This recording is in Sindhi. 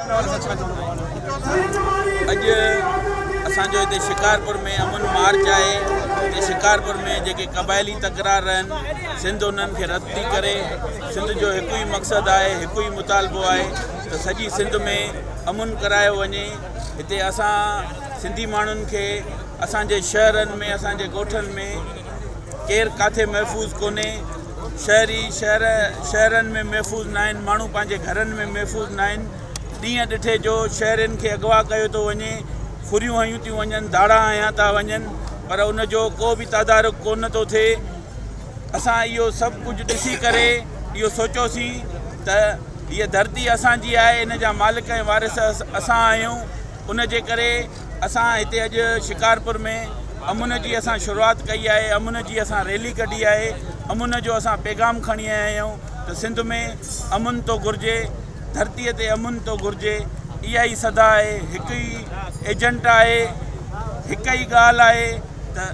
اڄ اسان جو هتي شڪارپور ۾ امن مارچ آهي. هتي شڪارپور ۾ جيڪي قبائلي تڪرار آهن سنڌ انهن کي رد ٿي ڪري. سنڌ جو هڪ ئي مقصد آهي هڪ ئي مطالبو آهي ته سڄي سنڌ ۾ امن ڪرايو وڃي. هتي اسان سنڌي ماڻهن کي اسان جي شهرن ۾ اسان جي ڳوٺن ۾ ڪير ڪاٿي محفوظ ڪونهي. شهري شهر شهرن ۾ محفوظ ناهن، ماڻهو پنهنجي گهرن ۾ محفوظ ناهن، ڏينهن ڏٺي جو شهرين کي اغوا ڪيو ٿو وڃي، ڦريون هنيون ٿيون وڃن، ڌاڙا هنيا ٿا وڃن پر ان جو ڪو به تدارڪ ڪونه ٿو ٿئي. اسان اهو سڀ ڪجهه ڏسي ڪري اهو سوچيوسين ته هيء ڌرتي اسان جي آهي، ان جا مالڪ ۽ وارث اسان آهيون، ان جي ڪري اسان هتي اڄ شڪارپور ۾ امن جي اسان شروعات ڪئي آهي، امن جي اسان ريلي ڪڍي آهي، امن جو اسان پيغام کڻي آيا آهيون ته سنڌ ۾ امن ٿو گهرجي، ڌرتيء تي امن ٿو گهرجي، اها ئي صدا آهي، هڪ ئي ايجنٽ آهي، هڪ ئي ڳالهه آهي.